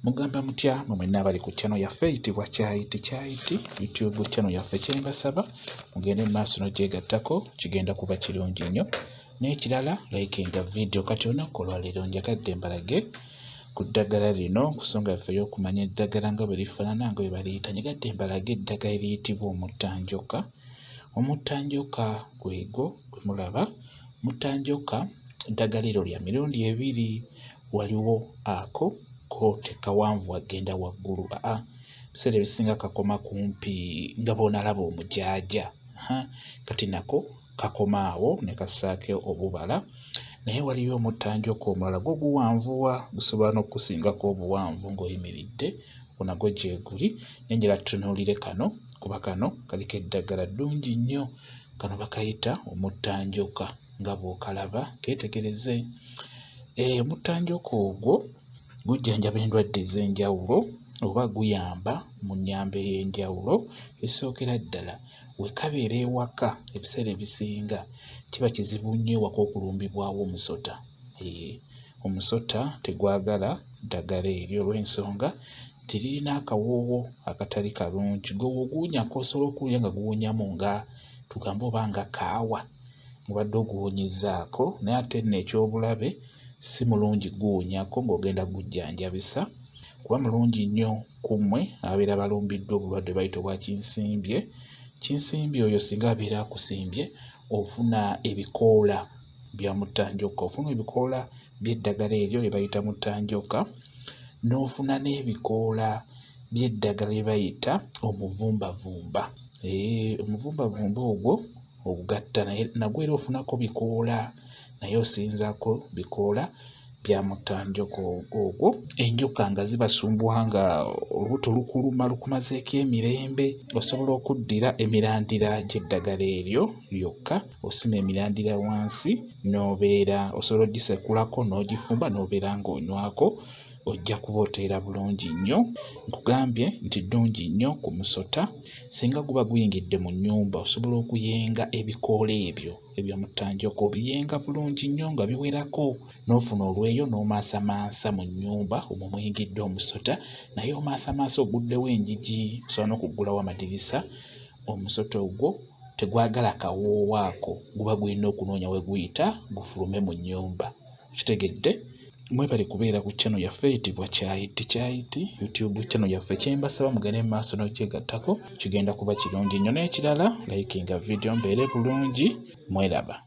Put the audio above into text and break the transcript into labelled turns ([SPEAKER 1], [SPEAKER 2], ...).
[SPEAKER 1] Mugamba mutya mwe mwenna abali ku channel yaffe eyitibwa Kyayiti Kyayiti YouTube channel yaffe, kyembasaba mugende mu maaso n'ogyegattako, kigenda kuba kirungi nnyo. N'ekirala, likinga video. Kati olunaku olwaleero njagadde mbalage ku ddagala lino, ku nsonga yaffe ey'okumanya eddagala nga bwe lifaanana, nga bwe baliyita. Njagadde mbalage eddagala eriyitibwa omuttanjoka. Omuttanjoka gwegwo gwe mulaba. Muttanjoka ddagala eryo lya mirundi ebiri. Waliwo ako ko tekawanvuwa kgenda waggulu, aa, ebiseera ebisinga kakoma kumpi nga bw'onalaba omujaaja, kati nako kakoma awo ne kassaako obubala. Naye waliyo omuttanjoka omulala, gwo guwanvuwa, gusobola n'okukusingako obuwanvu ng'oyimiridde, ogwo nagwo gyeguli. Naye njagala tutunuulire kano kuba kano kaliko eddagala ddungi nnyo. Kano bakayita omuttanjoka nga bw'okalaba, keetegereze. Omuttanjoka ogwo gujjanjaba endwadde ez'enjawulo oba guyamba mu nnyamba ey'enjawulo. Ekisookera ddala, we kabeera ewaka, ebiseera ebisinga kiba kizibu nnyo ewaka okulumbibwawo omusota. Omusota tegwagala ddagala eryo olw'ensonga nti lirina akawoowo akatali kalungi. Ggwe bw'oguwunyako osobola okuwulira nga guwunyamu nga tugambe oba nga kaawa ng'obadde oguwunyizzaako, naye ate nno eky'obulabe si mulungi guwunyako ng'ogenda gujjanjabisa, kuba mulungi nnyo ku mmwe ababeera balumbiddwa obulwadde bwe bayita obwa kinsimbye. Kinsimbye oyo singa abeera akusimbye, ofuna ebikoola bya muttanjoka, ofuna ebikoola by'eddagala eryo lye bayita muttanjoka, n'ofuna n'ebikoola by'eddagala lye bayita omuvumbavumba. Omuvumbavumba ogwo ogugatta naye nagwo era ofunako bikoola, naye osinzaako bikoola bya muttanjoka ogwo. Enjoka nga zibasumbuwa, nga olubuto lukuluma, lukumazeeko emirembe, osobola okuddira emirandira gy'eddagala eryo lyokka, osima emirandira wansi n'obeera osobola ogisekulako n'ogifumba n'obeera ng'onywako, ojja kuba oteera bulungi nnyo. Nkugambye nti ddungi nnyo ku musota. Singa guba guyingidde mu nnyumba, osobola okuyenga ebikoola ebyo eby'omuttanjoka, obiyenga bulungi nnyo nga biwerako, n'ofuna olweyo n'omaasamasa mu nnyumba omwo muyingidde omusota, naye omaasamasa oguddewo enjigi, osobola n'okuggulawo amadirisa. Omusota ogwo tegwagala kawoowo ako, guba gulina okunoonya we guyita gufulume mu nnyumba. Kitegedde? Mwebale kubeera ku channel yaffe eyitibwa Kyayiti Kyayiti YouTube channel yaffe. Kyembasaba mugende mu maaso n'okyegattako, kigenda kuba kirungi nnyo. N'ekirala, likinga video mbeere bulungi. Mweraba.